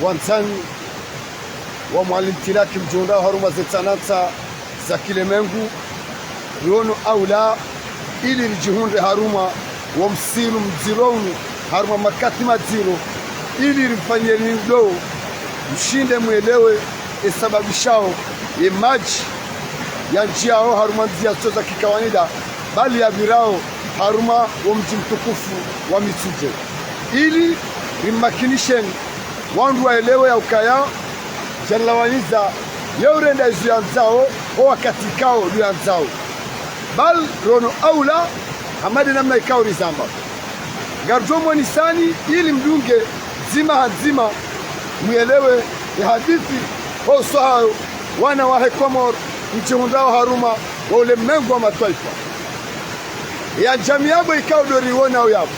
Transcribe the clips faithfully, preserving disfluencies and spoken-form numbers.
Wandzani wa Mwalimu Tilaki mdjihundrao harumwa ze tsanantsa za kilemengu, riono aula ili ridjihundre harumwa wo msiru mdziro unu, harumwa makati madziro, ili rimfanyeni ndo mshinde mwelewe esababishao ye madji yandjiao harumwa ndzia zitso za kikawaida, bali yapvirao harumwa wo mdji mtukufu wa Mitsudje. Ili rimmakinisheni wandru waelewe ya ukaya, djalawanyiza, ye urenda izo yandzao, ho wakati ikao ndo yandzao. Bal riono aula, hama nde namna ikao rizamba. Ngaridjo mwonisani ili mdunge ndzima ha ndzima, mwelewe ye hadisi, ho uso hayo, wana wahe Komori, mdjihundrao harumwa wo ulemengu wa matwaifa. Ya djamii yapvo ikao ndo riwonao yapvo.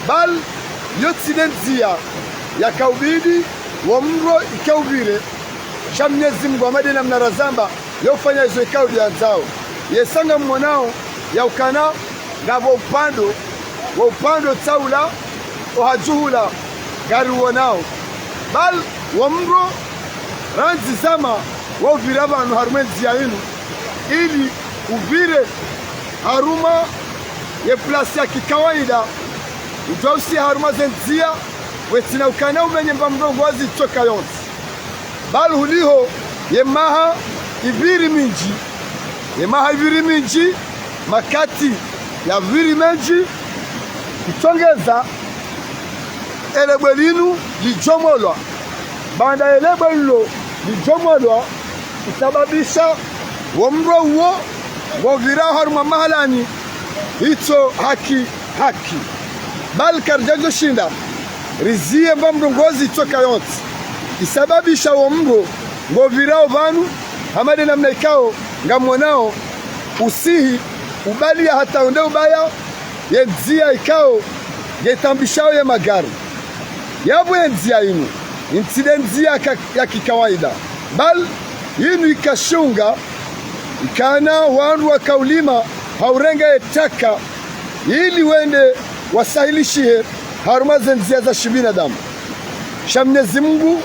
Bal yo tsi nde ndzia yakaubidi wo mro ikaupvire, sha Mnyezi Mungu hama nde namna razamba, ye ufanya izo ikao ndo yandzao. Yesa ngamwonao ya ukana ngapvo upvandro, wo upvandro tsi aula, ohadjuhula, ngariwonao. Bal wo mro randzi zama wa upvira pvanu harumwa ye ndzia inu, ili upvire harumwa ye plasi ya kikawaida, udjwa usiha harumwa ze ndzia, wetsina ukana umenye mba mrongozi itsoka yontsi. Bal huliho ye maha ipviri mindji, ye maha ipviri mindji, makati yapviri mendji, itsongeza elebwe linu lidjomolwa. Baanda elebwe lilo lidjomolwa, isababisha wo mro uwo ngopvirao harumwa mahalani itso haki haki. Bal karidjadjo shinda riziye mba mrongozi itsoka yontsi isababisha wo mro ngopvirao pvanu, hama nde namna ikao ngamwonao usihi, ubaliya hata unde ubaya ye ndzia ikao ngetambishao ye magari. Yapvo ye ndzia inu, itsi nde ndzia ka-, ya kikawaida. Bal inu ikashunga, ikana wandru wakaulima, ha urenga ye taka, ili wende wasahilishihe harumwa ze ndzia za shibinadamu. Sha Mnyezi Mungu,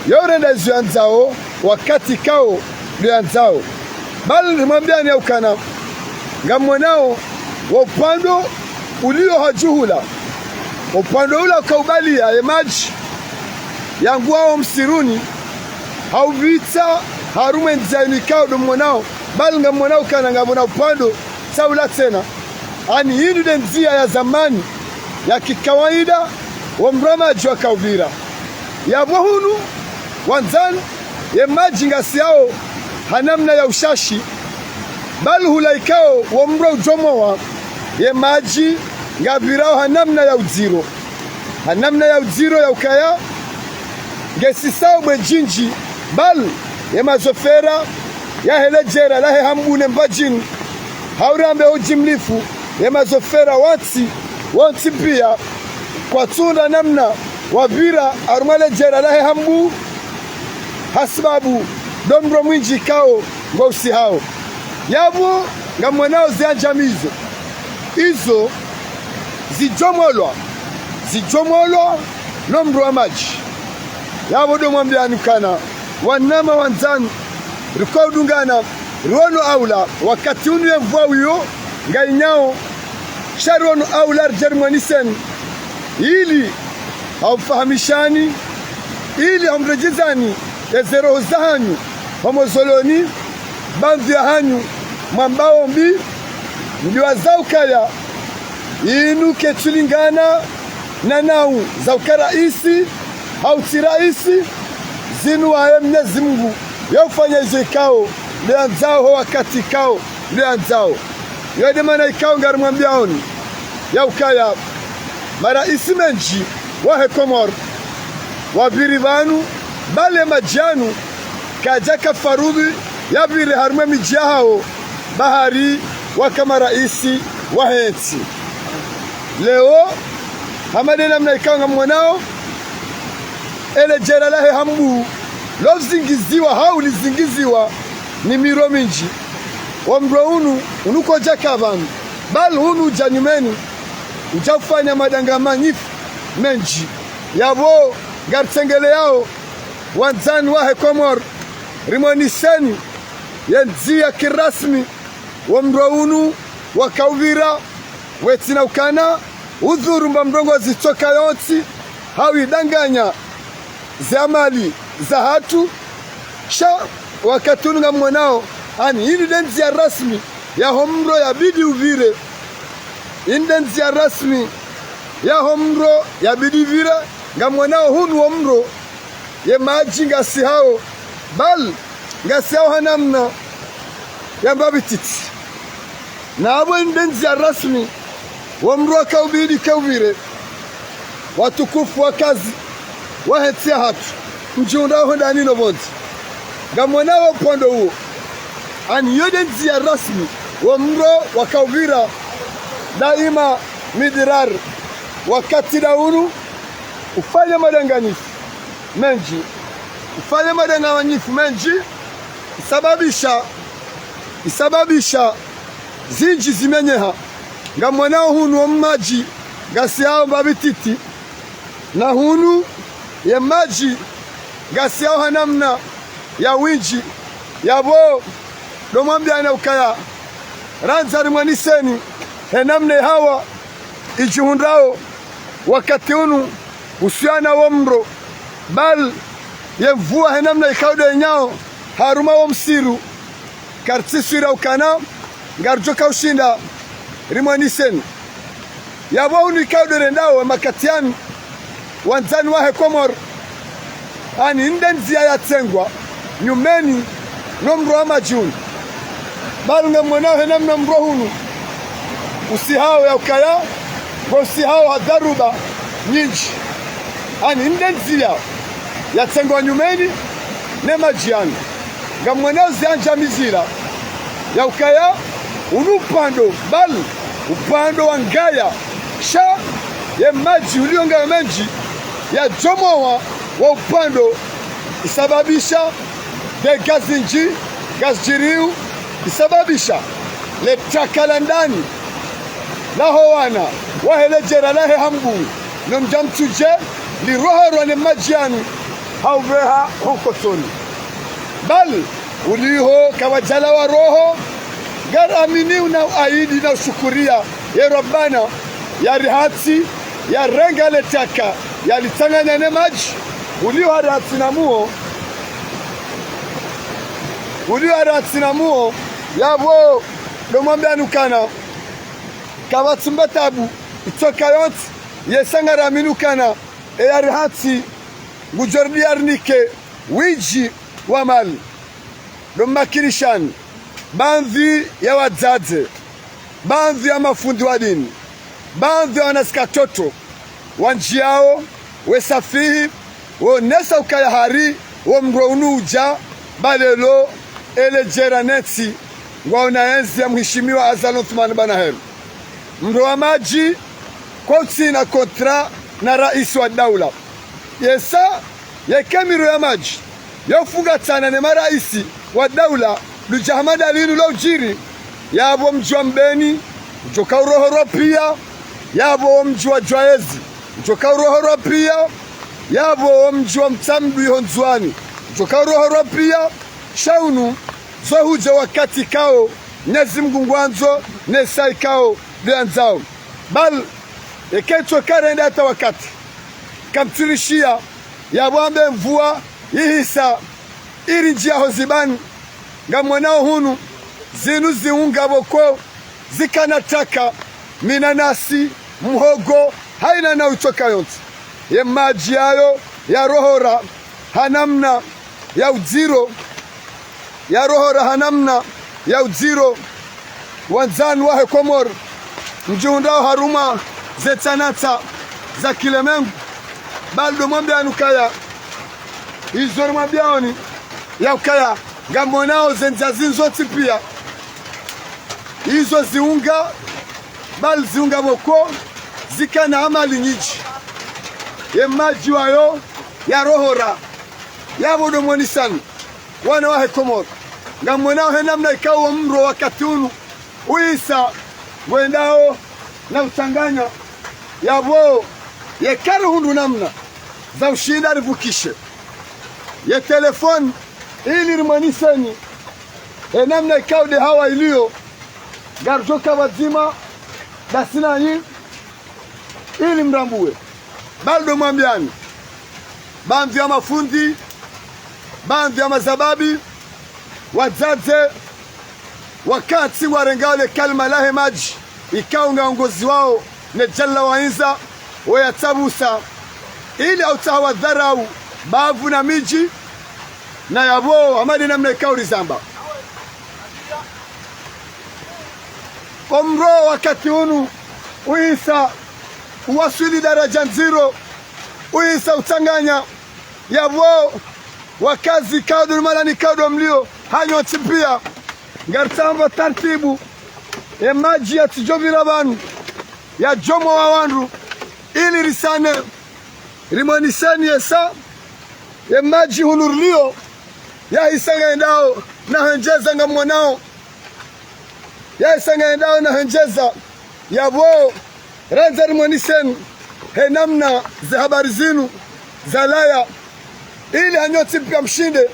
ye urenda izo yandzao, wakati ikao ndo yandzao. Bal rimwambiani ya ukana, ngamwonao wo upvandro ulio hadjuhula. Wo upvandro ula ukaubaliya ye madji yanguwao msiruni, ha upvitsa harumwa ye ndzia inu ikao ndo mwonao, bal ngamwonao ukana ngapvo na upvandro tsi aula tsena. Ani inu nde ndzia ya zamani, ya kikawaida, wo mro wa madji wakaupvira. Yapvo hunu, wandzani, ye madji ngasiyao ha namna ya ushashi, bal hula ikao wo mro udjomowa, ye madji ngapvirao ha namna ya udziro. Ha namna ya udziro ya ukaya, ngesisao bwe djindji, bal ye mazofera yahe le djera lahe Hambu ne Mbadjini, ha urambe ho ujimlifu, ye mazofera wontsi, wontsi piya, kwatsuna namna wapvira harumwa le djera lahe Hambu, ha sababu ndo mro mwindji ikao ngousihao. Yapvo ngamwonao ze andjamizo izo zidjomolwa, zidjomolwa no mro wa madji. Yapvo ndo mwambiani ukana, wanama wandzani, riko udungana, riono aula, wakati unu ye mvua wiyo ngayinyao, sha riono aula ridje rimwoniseni, ili ha ufahamishani, ili ha umredjezani eze roho zahanyu, ho mozoloni, bamvi yahanyu, mwambao mbi, mdjuwa za ukaya, inu ketsulingana na nau za uka raisi, hau tsi raisi, zinu waye Mnyezi Mungu, ye ufanya izo ikao ndo yandzao, ho wakati ikao ndo yandzao. Yo nde mana ikao ngarimwambiaoni, ya ukaya, maraisi mendji wahe Komori, wapviri pvanu, bale madji yanu, kayadjaka faradhwi yapvire harumwa emidji yahawo, bahari waka maraisi wahe ntsi. Leo, hama nde namna ikao ngamwonao, ele djera lahe Hambu, lozingiziwa hau lizingiziwa ni miro mindji. Wo mro unu, unu kodjaka pvanu, bali unu udja nyumeni, udja ufanya madanga manyifu mendji. Yapvo, Ngaritsengeleyao wandzani wahe Komori, rimweniseni ye ndzia kirasmi wo mro unu wakaupvira, wetsina ukana udhuru mba mrongozi tsoka yontsi, hawidanganya ze amali zahatru. Sha wakati unu ngamwonao, ani inu nde ndzia rasmi yaho mro yabidi upvire. Inu nde ndzia rasmi yaho mro yabidi upvire. Ngamwonao hunu wo mro ye madji ngasihao, bal ngasihao ha namna ya mbapvi titi. Na apvo inu nde ndzia rasmi wo mro wakaubidi kaupvire. Watukufu wakazi wahe ntsi yahatru, mdjihundrao hondani no pvondze, ngamwonao upvando uwo, ani yo nde ndzia rasmi wo mro wakaupvira. Daima midirar wakati nda unu ufanya madanganyifu mendji, ufanya madanganyifu mendji, isababisha, isababisha zindji zimenyeha. Ngamwonao hunu wo madji ngasihao mbapvi titi, na hunu ye madji ngasihao ha namna ya windji. Yapvo ndo mwambiana ukaya, randza rimweniseni he namna ye hawa idjihundrao wakati unu usiana wo mro, bal ye mvua he namna ikao ndo inyao harumwa wo msiru. Karitsiswira ukana ngaridjo kaushinda rimweniseni. Yapvo unu ikao ndo rendao makati yanu, wandzani wahe Komori, ani inu nde ndzia yatsengwa nyumeni no mro wa madji unu. Bal ngamwonao he namna mro hunu usihao ya ukaya, ngo usihao ha dharuba nyindji. Ani inu nde ndzia yatsengwa nyumeni ne madji yanu. Ngamwonao ziandja mizira ya ukaya unu upvando, bal upvando wa ngaya. Sha ye madji uliyo ngayo mendji yadjomowa wo upvando, isababisha ndege zindji ngazidjiriyo, isababisha le taka la ndani laho wana wahe le djera lahe Hambu no Mdjamtsudje lirohorwa ne madji yanu ha upveha ho Nkotsoni. Bal uliho kawadjalawa roho, ngaramini una uaidi na ushukuria ye Rabbana yarihatsi, yarenga le taka, yalitsanganya ne madji, uliho harihatsi na muo, uliho harihatsi na muo. Yapvo ndo mwambiana ukana kapvatsi mba tabu itsoka yontsi, yesa ngaramini ukana e yarihatsi ngudjo rudi yarinike windji wa mali. Ndo mmakinishani, baadhwi ya wadzadze, baadhwi ya mafundi wa dini, baadhwi ya wanazikatoto, wandjiyao, wesafihi, wonesa ukaya hari wo mro unu udja, ba leo ele djera ne ntsi ngwaona yezi ya mheshimiwa Azali Assoumani Banaheru. Mro wa madji, kwautsina kontra na raisi wa daula. Yesa, yeka miro ya madji yofungatsana ne maraisi wa daula ludja hama nda linu lo udjiri, yapvo mdji wa Mbeni udjo kaurohorwa pia, yapvo wo mdji wa Djwayezi udjo kaurohorwa pia, yapvo wo mdji wa Mtsamdu iho Ndzuani udjo kaurohorwa pia. Sha unu zo hudja wakati ikao Mnyezi Mngu ngwandzo, ne saa ikao ndo yandzao. Bal eka itsoka rende hata wakati, kamtsurishiya yapvo ambe mvua yihisa irindjiya ho zibani. Ngamwonao hunu zinu ziunga pvoko zikana taka, minanasi, mhogo, haina na utsoka yontsi. Ye madji yayo yarohora ha namna ya udziro, yarohora ha namna ya udziro. Wandzani wahe Komori, mdjihundrao harumwa ze tsanatsa za kilemengu, bal ndo mwambiana ukaya, izo rimwambiaoni ya ukaya, ngamwonao ze ndzia zinu zontsi pia, izo ziunga, bal ziunga pvoko zikana amali nyindji. Ye madji wayo yarohora. Yapvo ndo mwonisani, wana wahe Komori, ngamwonao he namna ikao wo mro wakati unu uhisa ngwendao na utsanganya. Yapvo yeka rihundru namna za ushinda ripvukishe ye telefoni, ili rimwoneseni ye namna ikao nde hawa iliyo. Ngaridjo ka pvadzima ndasi nanyi, ili mrambuwe. Bali ndo mwambiani, baadhwi ya mafundi, baadhwi ya mazababi, wadzadze, wakati warengao le kalima lahe madji, ikao ngaongoziwao ne Jalla wa Inza, wo yatsabusa, ili autsaha wadharau bavu na midji, na yapvo hama nde namna ikao rizamba. Omro wakati unu uhisa uwaswili daraja ndziro, uhisa utsanganya. Yapvo wakazi ikao ndo malani ikao ndo mliyo, hanyu ntsi pia, ngaritsaho taratibu ye madji yatsidjopvira pvanu, yadjomwa wa wandru, ili risane rimwoneseni yesa ye madji hunu riliyo, yahisa ngayendao na hendjeza ngamwonao. Yahisa ngayendao na hendjeza. Yapvo randza rimwoneseni ye namna ze habari zinu zalawa, ili hanyu ntsi pia mshinde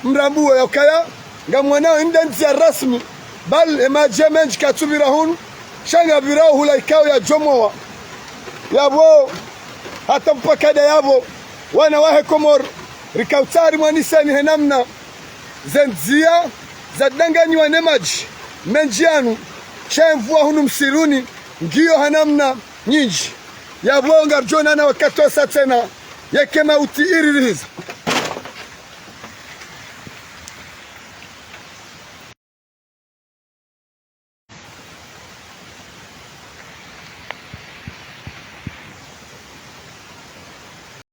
mrambuwe ya ukaya ngamwonao inde ndzia rasmi, bali ye madji mendji kayatsupvira hunu, sha ngapvirao hula ikao yadjomwa. Yapvo hata mpaka nda yapvo, wana wahe Komori, rikautsaha rimwoneseni ye namna ze ndzia zadanganyiwa ne madji mendji yanu, sha ye mvua hunu msiruni ngiyo ha namna nyindji. Yapvo ngaridjo onana wakati wasa tsena, yeka mauti iririhiza.